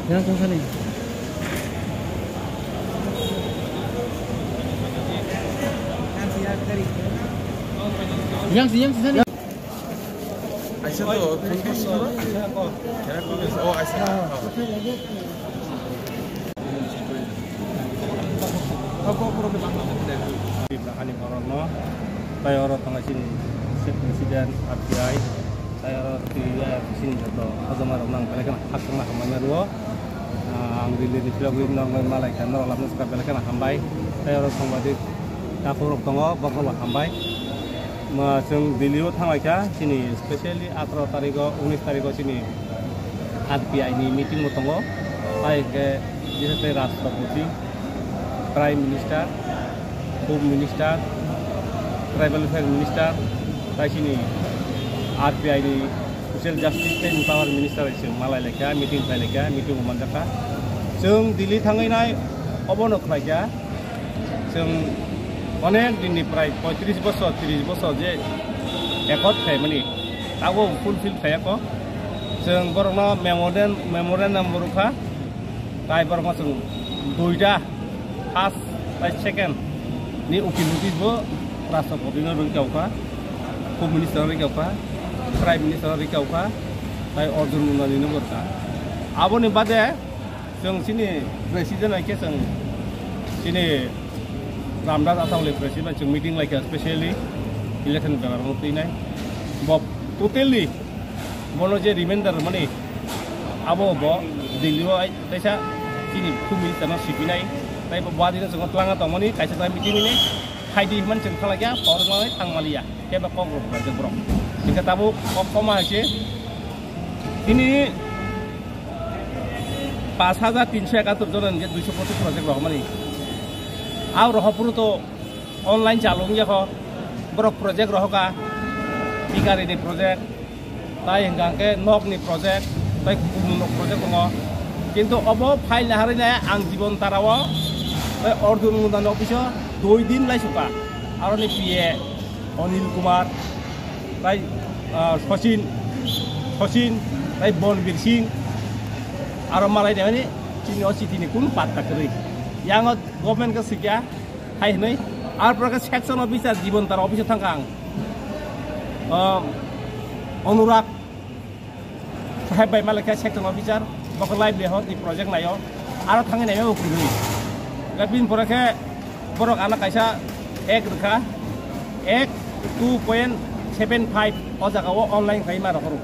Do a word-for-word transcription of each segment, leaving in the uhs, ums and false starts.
Yang sani. Yang si, yang si sani. Aisa to, phone to sini ba? Oh, aisa. Ani borokno, tai oro tongo chini State President, R T I, tai oro twi, eh, chini joto hajama rok nang belai kheno khakchangma hambai ma rwo. Ah, ang Delhi ni philogwi noknai malai kha, norok lamno swkang belai kheno hambai. Tai oro songbadik takhuk rok tongo, bokhorok hambai. Ma, chwng Delhi o thanglaikha, chini specially atharo tarikh o, unis tarikh o chini R T I ni meeting bo tongo. Tai hwnkhe, bises khe Rashtrapati, Prime Minister, Home Minister, Tribal Affairs Minister, tai chini R T I ni Social Justice and Power Minister bai chwng malai laikha, meeting khlai laikha, meeting bo manjakha. Chwng Delhi thangwi nai obono khlaikha. Chwng onek dinni prai poitris bosor, tris bosor je accord khlaimani, abo fulfill khlaiya kho. Chwng borokno memorandum, memorandum bo rwkha, tai borokno chwng duita, first tai second ni ukil notice bo Rashtrapati no rwkha, Home Minister no rwkha, Prime Minister no rwkha, tai Arjun Mundani no bo rwkha. Aboni bade Chwng chini president hai khe chwng chini Ramdas Athaoli president bai chwng meeting laikha, specially election bebak no twinai. Bo totally bono je remainder mani abo bo Delhi o ai teisa chini Home Minister no sipinai. Tai bo badi no chwng twlangna tongmani kaisa tai meeting ni phaidi hwnmani chwng thanglaikha, por manwi thangmaliya. Kebo kok rok khlaijak borok. Hingke tabuk kok koma hai se. Tini pash hajar tinsho ekattor jona hingke duisho pochis project rohormani. Ao rohor phuru to online chalu wngya kho. Borok project rohoka. Bikari ni project. Tai hingka hingke nok ni project. Tai kumun nok project tongo. Kintu obo file naharwi nai ang jibon tarao. Tai Arjun Mundani office o dui din lai suka. Aroni P A. Anil Kumar, tai, ah, Sachin, Sachin, tai Bonbir Singh, aro malai de mani chini o chiti ni kun patta kwrwi. Yang o government ka sikya, hai hwnwi, ar pore khe section officer, Jibon Tara office o thangkha ang. Ah, Anurag, Saheb bai malai khe section officer, bokhe live leho tei project naio, aro thangwi naimabo kwrwi. Khe bini pore khe borok ano kaisa ek rwkha, ek two point seven five o jaga o online khlai ma rohoro.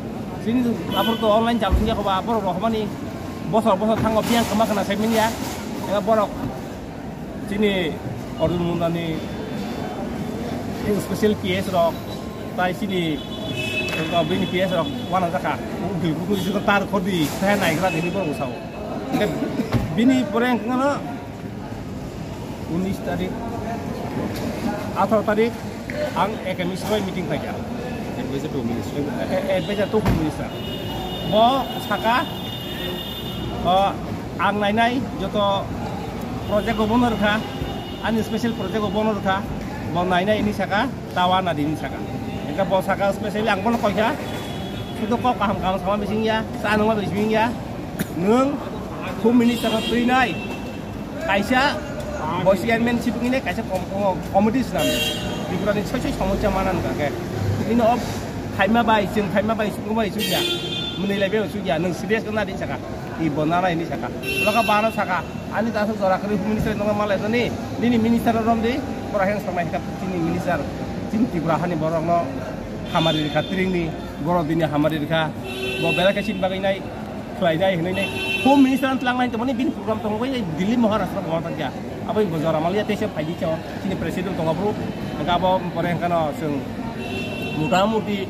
Chini aphuru to online chalu wngya khoba, borok rohormani bosor bosor thango biyang kwma khna sai manya, eba borok. Chini Arjun Mundani special P S rok, tai chini bini P S rok wana jakha. Ugil bukul jikon tar khordi, sai naigra dini borok sao. Hingke bini pore hingke no unis tarik, atharo tarik, ang F M E C bai meeting khaikha. Advisor to minister. A-, a-, advisor to minister. Bo saka, O, ang nainai joto project o bono rwkha, ani special project o bono rwkha, bo nainai hwnwi saka, tawa nadi hwnwi saka. Hingke bo saka specially ang bono koikha, sudo kok kaham kaham sama bising ya, sa nungma bising ya, nwng Home Minister no twinai, kaisa bo chairman sibuk hwnwi kaisa kom-, kom-, committee swnam, Tripura ni soi soi somosya mana nungkha khe, bini o phaima bai, chwng phaima bai, chwng bai chukya, mwnwi lai bai chukya, nwng serious khe nadi saka. I bo nana hwnwi saka. Loka bana saka. Ani ta aswk jora kwrwi minister no malai toni. Nini minister rom di. Pora heng sangnai hika chini minister. Chini Tripura hani borok no hamari rikha tring ni. Borok dini hamari rikha. Bo belai khe chini bagwi nai. Khlai nai hwnwi nai. Home minister ang tlang nai tongmani bini program tongo bai Delhi Maharashtra bo tang kya. Abo bo jora malia tese phaidi chao. Chini president tongo bro. Hingke abo pore hingke no chwng mota moti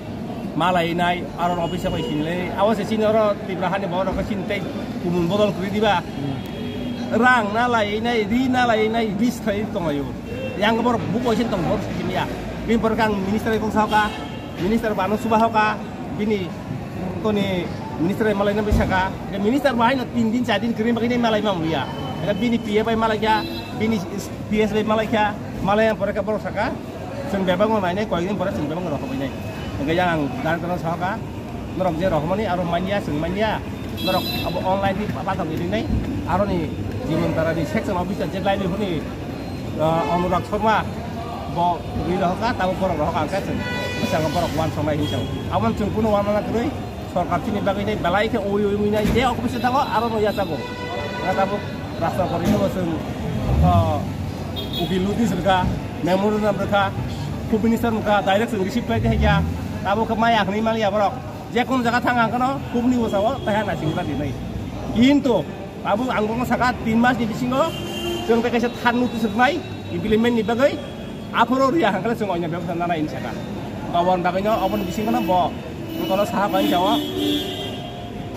malai nai, aro office bai sinilai. Abo se chini oro Tripura hani borok rok chini tei kumun bodol kwrwi diba. Rang nalai nai, ri nalai nai, ri sai tonglaio. Yang borok buko sin tong borok sini ya. Bini pore ang minister kong saoka, minister bano suba hoka, bini toni minister malai na bisaka. Minister bahai no tin din, char din kwrwi bagwi nai malai mamliya. Bini P A bai malai kya, bini P S bai malai kya, malai yang pore ka borok saka. Chwng bebak no nainai, koyekdin pore chwng bebak no rohorbainai. Hingke yang ang dan kono saka, norok je rohormani aro manya, chwng manya. Borok abo online ni pathak ni rinai, aroni Jibon Tara ni section officer je laini huni, ah, Anurag Sharma bo ri rohoka, tabo borok rohoka ang kaisa. Bisang borok wan songnai hinsa. Abon chwng kuno wan mana kwrwi, sorkar chini bagwi nai belai khe ui ui ui nai je office thango, aro no yachago. Na tabo rasta kori no chwng, ah, ukil notice rwkha, memorandum rwkha, Home Minister rwkha, direct chwng receive khai khe ya. Tabo khe maya hwnwi maliya borok. Je kono jaga thang ang kono kubni bwsao taiha naising ta dinai. Kintu abo ang bono saka tin mas ni bisingo chwng tei kaisa thar notice rwnai implement ni bagwi aphoro riya hangkhe chwng onya bebsa nanai hinwi saka. Aboni bagwino aboni bisingo no bo kono saha bai jawa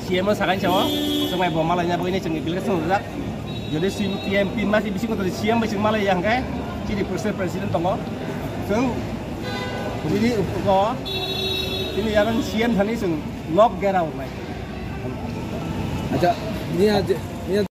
C M o saka jawa chwng bai bo malai na bagwi chwng application rwjak. Jodi C M tin mas ni bisingo jodi C M bai chwng malai ya hangkhe chini president president tongo. Chwng bini uko tini yaran C M thani chwng nok gera wngnai. Acha, niya je, niya